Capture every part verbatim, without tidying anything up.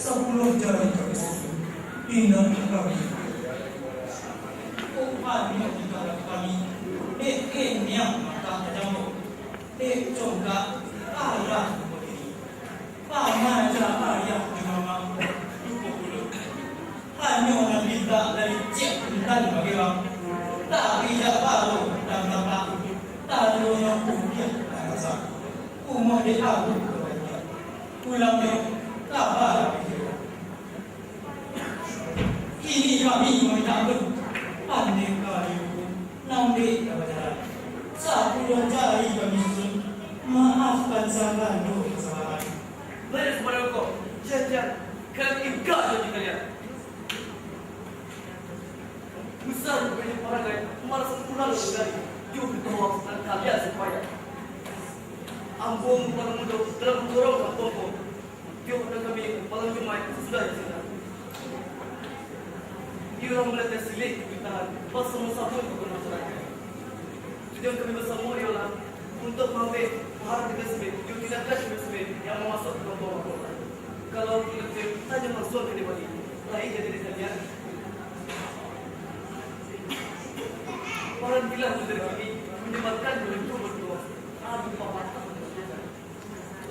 Sapuluah jari ka basusun, indak ragu. Tuhan nyo di tangan kami, dek kenyang mata tajambo, dek congkak arah lupo diri. Pamaja ayah jo mama, lupo pulo. Hanyo nan pintak dari ciek intan bagerang, tapi jak baro dan tapak, tandonyo kudiah nan rasak. Umah dek abu ka baiak, pulangnyo kaba. Kini kami mamintak ampun, pandeka dihukum, nambek ka bajalan. Sapuluah jari kami susun, maafkan sagalo kasalahan. Banyak sumbangan kau, jan-jan kami tingga jo di kalian. Busa ruponyo parangai, malas pulang dari, jo pitawang nan kalian supayo. Ambo muparo mudo dalam mangorong kampuang ko. Tiok nan kami malam Jumaik sasudah ibadah. Iyo lah mulai silek di tahan, basamo-samo jo masyarakat. Tujuan kami basamo iyolah untuak maambiak pahala di basement, jo tindakan di basement yang mamasuak ka kampuang ko. Kalau indak, tanyo langsuang ka Dek Wali, lai jadi dari kalian. Parantilah dari kami, manyebarkan balitu batua, adu pamatah.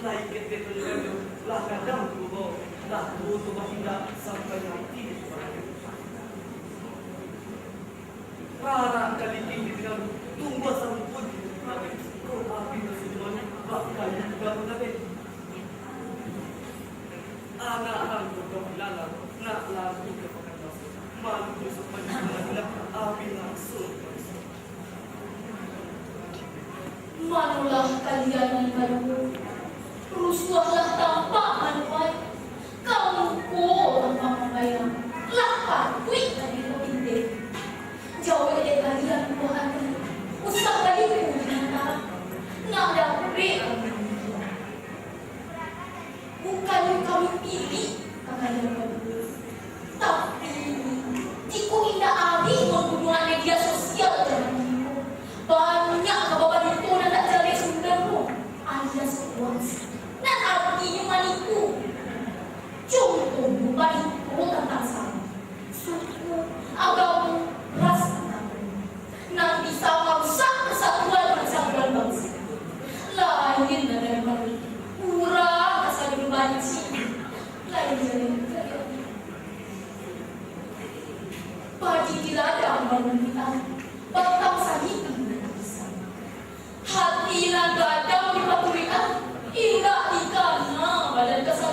Lai ketek tanyo lah gadang tuo, lah tuo tu batindak sampai mati. Rara kaliki di tangah tumbuah sarumpun, tapi kok api masih di mana, bakayu di dalam kabeh. Anak angku kau bilalah, nak lalu ka pakan basa. Malu tu sampai di tangah, api langsung. Manolah kalian nan baduo, rusuahlah tampak manuai, ka muko tampak mambayang, lah patuik tadi bapindah. Jauah dek kalian buah ati, usah baliku dengan tarang, nak dapek kami. Bukannyo kami pilih ka kalian baduo, tapi, jikok indak abih manggunoan media sosial jaman kini ko, banyak ka babarito nan indak jaleh sundang ko, alias hoax, nan artinyo manipu. Contohnyo, barito tantang sara, suku, agamo, ras, atau nan bisa marusak persatuan persatuan bangsa. Lain nan dari paruik, urang kasadonyo banci. Lain dari padi di ladang baru kita, batang sahitan dari pisang. Hati nan gadang